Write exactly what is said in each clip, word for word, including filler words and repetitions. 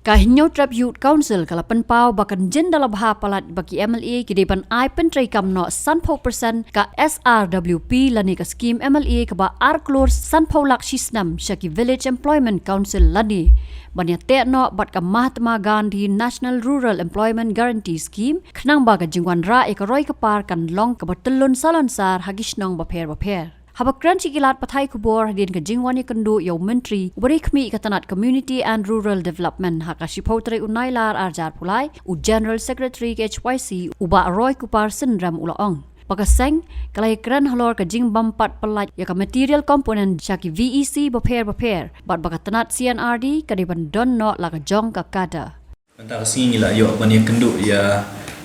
Ka Hynñiewtrep Youth Council ka la pynpaw ba kan jin da la bha palat ba ki M L A ki dei ban ai pyntreikam noh sanphew percent ka S R W P lane ka skim M L A kaba ar klur sanphew lak shi snem sha ki Village Employment Council lane ban ïateh noh bad ka Mahatma Gandhi National Rural Employment Guarantee Scheme khnang ba ka jingwanrah ïa ka roi ka par kan long kaba tyllun salonsar ha ki shnong bapher bapher. Haba kren sha ki lad pathai khubor hadien ka jingwan ïakynduh ïa u Myntri uba dei khmih ka tnat Community and Rural Development ha ka shiphew tarik u Nailar arhajar arphew lai, u General Secretary ka H Y C u Bah Roy Kupar Synrem u la ong ba ka seng ka la ïakren halor ka jingbym pat pyllait ïa ka material component sha ki V E C bapher bapher bad ba ka tnat C and R D ka dei ban don noh la ka jong ka cadre. Mynta ka sngi ngi la ïoh ban ïakynduh ïa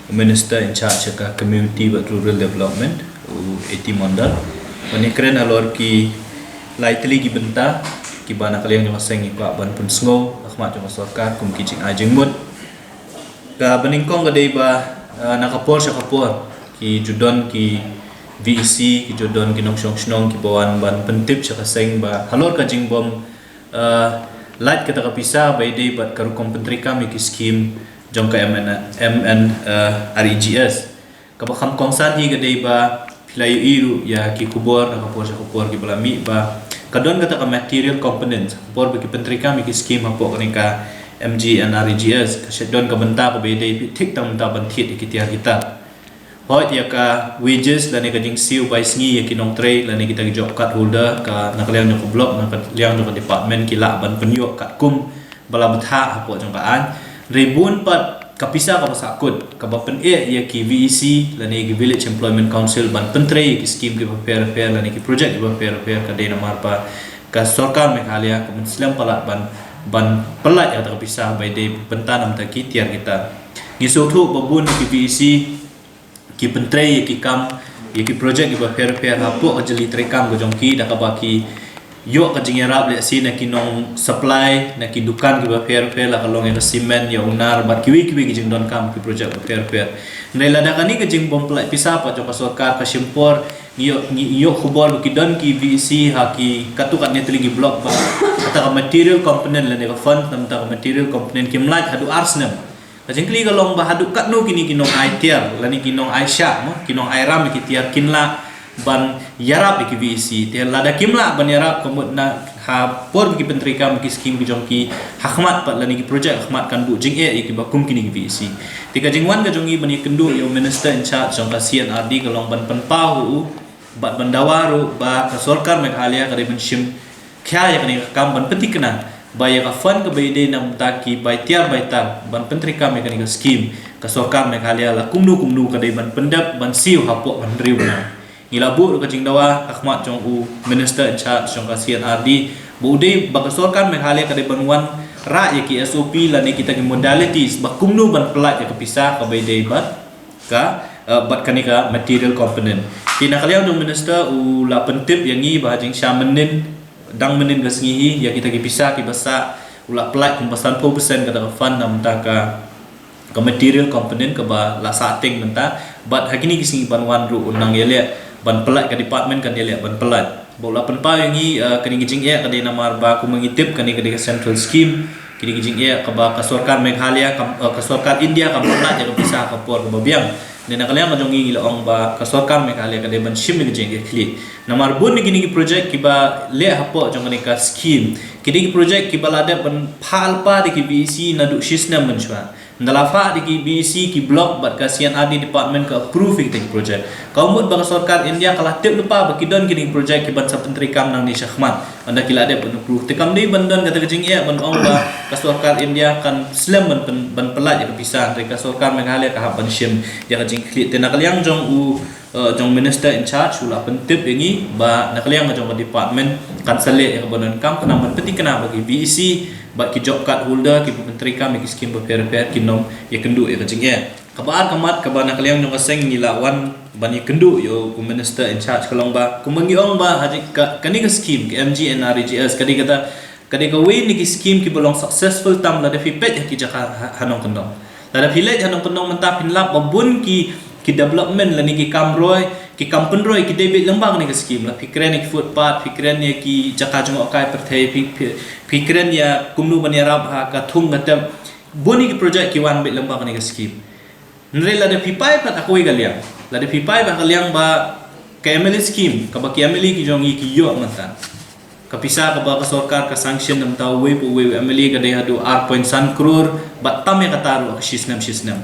u Minister in charge ïa ka Community bad Rural Development, u A T Mondal, ban ïakren halor ki lai tylli ki bynta kiba na ka liang jong ka seng ngi kwah ban pynsngew ha khmat jong ka sorkar kum ki jingai jingmut. Kaba nyngkong ka dei ba, eh, na ka por sha ka por ki ju don ki V E C, ki ju don ki nongshong shnong kiba wan ban pyntip sha ka seng ba halor ka jingbym, eh, lait kata ka pisa ba ïadei bad ka rukom pyntreikam ïa ki skim jong ka M N, M N, eh, R E G S. Kaba kham kongsan hi ka dei ba phi la ïohi ruh ïa ki khubor na ka por sha ka por kiba la mih ba ka don kata ka material component ha ka por ba ki pyntreikam ïa ki skim hapoh kane ka M G N R E G S, ka shu don ka bynta kaba ïadei beit thik tang bynta ban thied ïa ki tiar ki tar. Hooid, ïa ka wages lane ka jingsiew bai sngi ïa ki nongtrei lane kita ki job card holder ka na ka liang jong ka block, na ka liang jong ka department ki lah ban pynïoh katkum ba la bthah hapoh jong ka aiñ. Hynrei bun pat ka pisa kaba sahkut kaba pyneh ïa ki V E C lane ïa ki Village Employment Council ban pyntrei ïa ki skim kiba pher pher lane ki project kiba pher pher ka dei namar ba ka sorkar Meghalaya ka mynslem palat ban, ban pyllait ïa kata ka pisa ba ïadei bynta na bynta ki tiar ki tar. Ngi sngewthuh ba bun ki V E C ki pyntrei ïa ki kam, ïa ki project kiba pher pher hapoh ka jylli treikam ka jong ki da kaba ki ïoh ka jingïarap lehse na ki nong supply, na ki dukan kiba pher pher, la ka long ïa ka cement, ïa u nar bad kiwei kiwei ki jingdonkam, ki project ba pher pher. Hynrei lada kane ka jingbym pyllait pisa pat jong ka sorkar ka shim por, ngi ïoh, ngi ïoh khubor ba ki don ki V E C ha ki katto katne tylli ki block ba kata ka material component lane ka fund na bynta ka material component kim lait haduh ar snem. Ka jingkylli ka long ba haduh katno kine ki nongai tiar lane ki nongai shah, mo, ki nongai ram ïa ki tiar kin lah ban ïarap ïa ki V E C. Te lada kim lah ban ïarap, ka mut na ha por ba ki pyntreikam ïa ki skim ki jong ki ha khmat pat lane ki project ha khmat kan buh jingeh ïa kiba kum kine ki V E C. Te ka jingwan ka jong ngi ban ïakynduh ïa u Minister in charge jong ka C and R D ka long ban pynpaw ha u bad ban dawa ruh ba ka sorkar Meghalaya ka dei ban shim khia ïa kane ka kam ban pynthikna ba ïa ka fund kaba ïadei na bynta ki bai tiar bai tar ban pyntreikam ïa kane ka skim, ka sorkar Meghalaya la kumno kumno ka dei ban pyndep ban siew hapoh ka hynriew bnai. Ngi la buh ruh ka jingdawa ha khmat jong u Minister in charge jong ka C and R D ba u dei ba ka sorkar Meghalaya ka dei ban wanrah ïa ki S O P lane kita ki modalities ba kumno ban pyllait ïa ka pisa kaba ïadei bad ka, eh, bad kane ka material component. Te na ka liang jong u Minister u la pyntip ïa ngi ba ha jingshisha mynnin, dang mynnin ka sngi hi, ïa kita ki pisa kiba sah u la pyllait kumba sanphew percent kata ka fund na bynta ka, ka material component kaba la sah tieng mynta. Bad ha kine ki sngi ban wan ruh u nang ïaleh ban pyllait, ka department kan ïaleh ban pyllait. Ba u la pynpaw ïa ngi, eh, kane ka jingeh ka dei namar ba kumba ngi tip kane ka dei ka central scheme, kine ki jingeh kaba ka sorkar Meghalaya kam, eh, ka sorkar India kam pyllait ïa ka pisa ha ka por kaba biang. Te na ka liang ka jong ngi ngi la ong ba ka sorkar Meghalaya ka dei ban shim ïa ka jingeh khlieh. Namar bun na kine ki project kiba leh hapoh jong kane ka scheme ki dei ki project kiba la dep ban phah lypa da ki V E C naduh shisnem mynshuwa. Ynda la phah da ki V E C, ki block bad ka C and R D department ka approve ïa kita ki project. Ka mut ba ka sorkar India ka la tip lypa ba ki don kine ki project kiban sa pyntreikam nangne shakhmat. Ynda ki la dep ban approve. Te kam dei ban don kata ka jingeh ban ong ba ka sorkar India kan slem ban pyn-, ban pyllait ïa ka pisa, hynrei ka sorkar Meghalaya ka hap ban shim ïa ka jingkhlieh. Te na ka liang jong u, eh, jong Minister in charge u la pyntip ïa ngi ba na ka liang jong ka department kan sa leh ïa kaba donkam khnang ban pynthikna ba ki V E C bad ki job card holder kiba pyntreikam ïa ki skim bapher bapher kin ym ïakynduh ïa ka jingeh. Kaba ar ka mat kaba na ka liang jong ka seng ngi la wan ban ïakynduh ïa u Minister in charge ka long ba kumba ngi ong ba ha jing ka, kane ka skim ka M G N R E G S ka dei kata, ka dei kawei na ki skim kiba long successful tam lada phi peit ha ki jaka ha, ha nongkyndong. Lada phi leit ha nongkyndong mynta phin lap ba bun ki, ki development lane ki kam roi Ki kam pynroi ki dei beit lyngba kane ka skim. La phi kren ïa ki footpath, phi kren ïa ki jaka jngohkai pyrthei, phi, phi, phi kren ïa kumno ban ïarap ha ka thung ka tem. Bun ïa ki project ki wan beit lyngba kane ka skim. Hynrei lada phi peit pat ha kawei ka liang, lada phi peit pat ha ka liang ba ka M L A skim kaba ki M L A ki jong ngi ki ïoh mynta, ka pisa kaba ka sorkar ka sanction na bynta uwei pa uwei u M L A ka dei haduh ar point san klur, bad tam ïa kata ruh ka shi snem shi snem.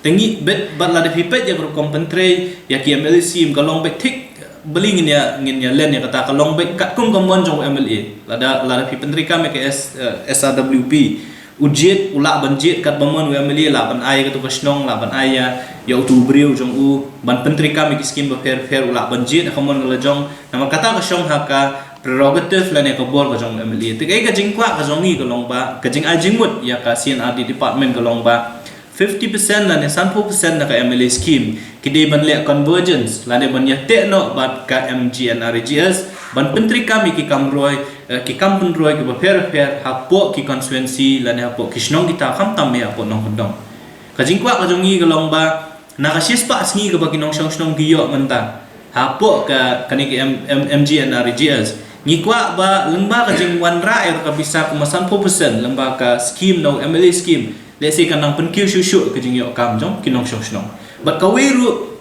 Te ngi bad, bad lada phi peit ïa ka rukom pyntrei ïa ki M L A skim ka long beit thik, balei ngin ïa, ngin ïa len ïa kata, ka long beit katkum ka mon jong u M L A. Lada, lada phi pyntreikam ïa ka S, eh, S R W P, u jied, u lah ban jied katba mon u M L A, lah ban ai ïa kato ka shnong, lah ban ai ïa, ïa uto u briew jong u ban pyntreikam ïa ki skim bapher bapher, u lah ban jied ha ka mon ka la jong. Namar kata ka shong ha ka prerogative lane ka bor ka jong u M L A. Te kaei ka jingkwah ka jong ngi ka long ba, ka jingai jingmut ïa ka C and R D department ka long ba fifty percent lane sanphew percent na ka M L A skim ki dei ban leh convergence lane ban ïateh noh bad ka M G N R E G S ban pyntreikam ïa ki kam roi, eh, ki kam pynroi kiba pher pher hapoh ki constituency lane hapoh ki shnong kita, khamtam ïa hapoh nongkyndong. Ka jingkwah ka jong ngi ka long ba na ka shispah sngi kaba ki nongshong shnong ki ïoh mynta hapoh ka, kane ka M-, M-, M G N R E G S, ngi kwah ba lyngba ka jingwanrah ïa ka pisa kumba sanphew percent lyngba ka skim, na u M L A skim, lehse kan nang pynkiew shuh shuh ka jingïoh kam jong ki nongshong shnong. Bad kawei ruh,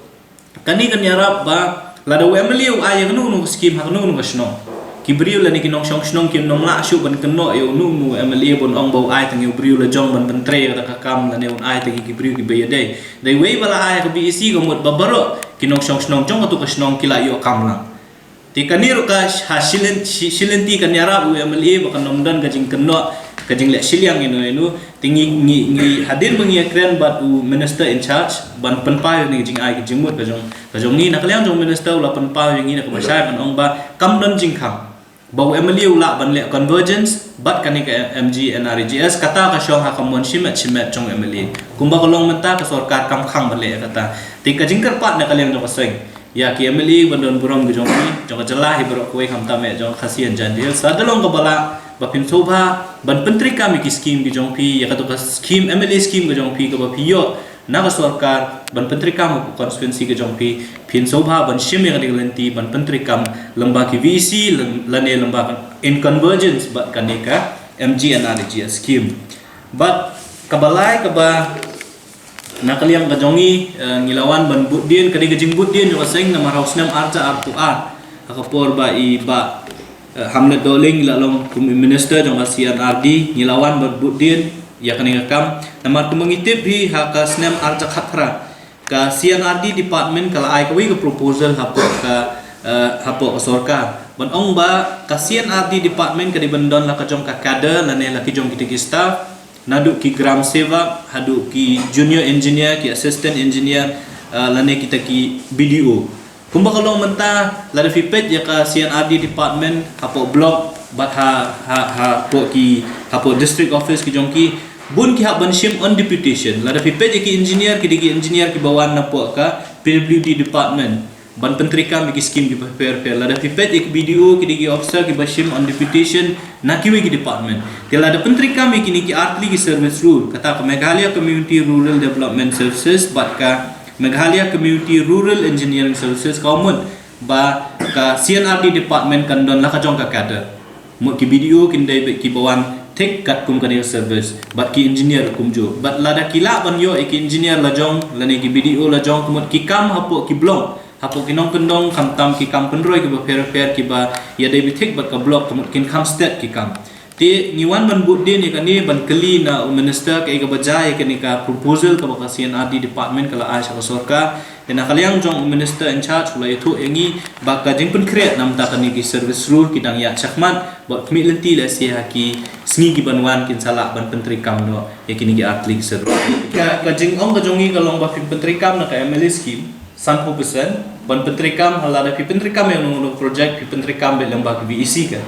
kane kan ïarap ba lada u M L A u ai ïa kano kano ka skim ha kano kano ka shnong, ki briew lane ki nongshong shnong kin ym lah shuh ban kynnoh ïa uno uno u M L A ban ong ba u ai tang ïa u briew la jong ban pyntrei ïa kata ka kam lane un ai tang ïa ki briew kiba ïadei. Dei wei ba la ai ha ka B E C ka mut ba baroh ki nongshong shnong jong kato ka shnong ki la ïoh kam lang. Te kane ruh ka ha shi lynti, shi, shi lynti kan ïarap u M L A ba kan ym don ka jingkynnoh, ka jingleh shiliang ïano ïano. Te ngi, ngi, ngi hadien ba ngi ïakren bad u minister in charge ban pynpaw ïa kane ka jingai ka jingmut ka jong, ka jong ngi, na ka liang jong u minister u la pynpaw ïa ngi na kaba shai ban ong ba kam don jingkhang ba u M L A u lah ban leh convergence bad kane ka M G N R E G S, kata ka shong ha ka mon shimet shimet jong u M L A. Kumba ka long mynta ka sorkar kam khang ban leh ïa kata. Te ka jingkyrpad na ka liang jong ka seng ïa ki M L A ba don burom ki jong ki, jong ka jylla hi baroh kawei, khamtam ïa jong ka Khasi and Jaintia Hills, lada long kaba lah ba phin sngewbha ban pyntreikam ïa ki skim ki jong phi, ïa kato ka skim, M L A skim ki jong phi kaba phi ïoh na ka sorkar ban pyntreikam ha constituency ki jong phi, phin sngewbha ban shim ïa kane ka lynti ban pyntreikam lyngba ki V E C lane lyngba ka in convergence bad kane ka M G N R E G S skim. Bad kaba lai kaba na ka liang ka jong ngi, eh, ngi la wan ban bud dien, ka dei ka jingbud dien jong ka seng namar ha u snem arhajar arphew ar, ha ka por ba i Bah, eh, Hamlet Dohling i la long kum i minister jong ka C and R D, ngi la wan ban bud dien ïa kane ka kam. Namar kumba ngi tip hi, ha ka snem arhajar khatphra, ka C and R D department ka la ai kawei ka proposal hapoh ka, eh, hapoh ka sorkar ban ong ba ka C and R D department ka dei ban don la ka jong ka cadre lane la ki jong kita ki staff, naduh ki gram sevak haduh ki junior engineer, ki assistant engineer, eh, lane kita ki B D O. Kumba ka long mynta, lada phi peit ïa ka C and R D department hapoh block bad ha, ha, hapoh ki, hapoh district office ki jong ki, bun ki hap ban shim on deputation. Lada phi peit ïa ki engineer, ki dei ki engineer kiba wan napoh ka P W D department ban pyntreikam ïa ki skim kiba pher pher. Lada phi peit ïa ki B D O, ki dei ki officer kiba shim on deputation na kiwei ki department. Te lada pyntreikam ïa kine ki artylli ki service rule, kata ka Meghalaya Community Rural Development Services bad ka Meghalaya Community Rural Engineering Services, ka mut ba ka C and R D department kan don la ka jong ka cadre. Mut ki B D O kin dei beit kiba wan thik katkum kane ka service, bad ki engineer kumjuh. Bad lada ki lah ban ïoh ïa ki engineer la jong lane ki B D O la jong, ka mut ki kam hapoh ki block, hapoh ki nongkyndong, khamtam ki kam pynroi kiba pher pher kiba ïadei beit thik bad ka block, ka mut kin kham stet ki kam. Te ngi wan ban bud dien ïa kane, ban kylli na u minister kaei kaba jia ïa kane ka proposal kaba ka C and R D department ka la ai sha ka sorkar. Te na ka liang jong u minister in charge u la ïathuh ïa ngi ba ka jingpynkhreh na bynta kane ki service rule ki dang ïaid shakhmat, bad khmih lynti lehse ha ki sngi ki ban wan kin sa lah ban pyntreikam noh ïa kine ki artylli ki service rule. Ka, ka jingong ka jong ngi ka long ba phin pyntreikam na ka M L A skim sanphew percent, ban pyntreikam, ha lada phi pyntreikam ïa uno uno project, phi pyntreikam beit lyngba ki V E C ka.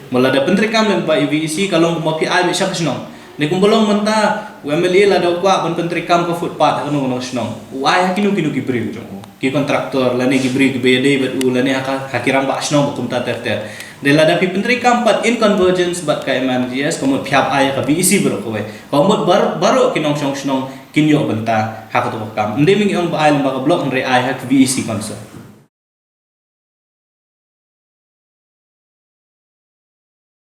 Mo lada pyntreikam lyngba ki V E C ka long kumba phi ai beit sha ka shnong. Ne kumba long mynta, u M L A lada u kwah ban pyntreikam ka footpath ha kano kano shnong, u ai ha kino kino ki briew jong u, ki contractor lane ki briew kiba ïadei bad u lane ha ka, ha ki rangbah shnong ba kumta ter ter. Dei lada phi pyntreikam pat in convergence bad ka M R G S, ka mut phi hap ai ha ka V E C baroh kawei. Ka mut bar-, baroh ki nongshong shnong kin ïoh bynta ha kato ka kam. Ym dei ma ngi ong ba ai lyngba ka block, hynrei ai ha ka V E C council.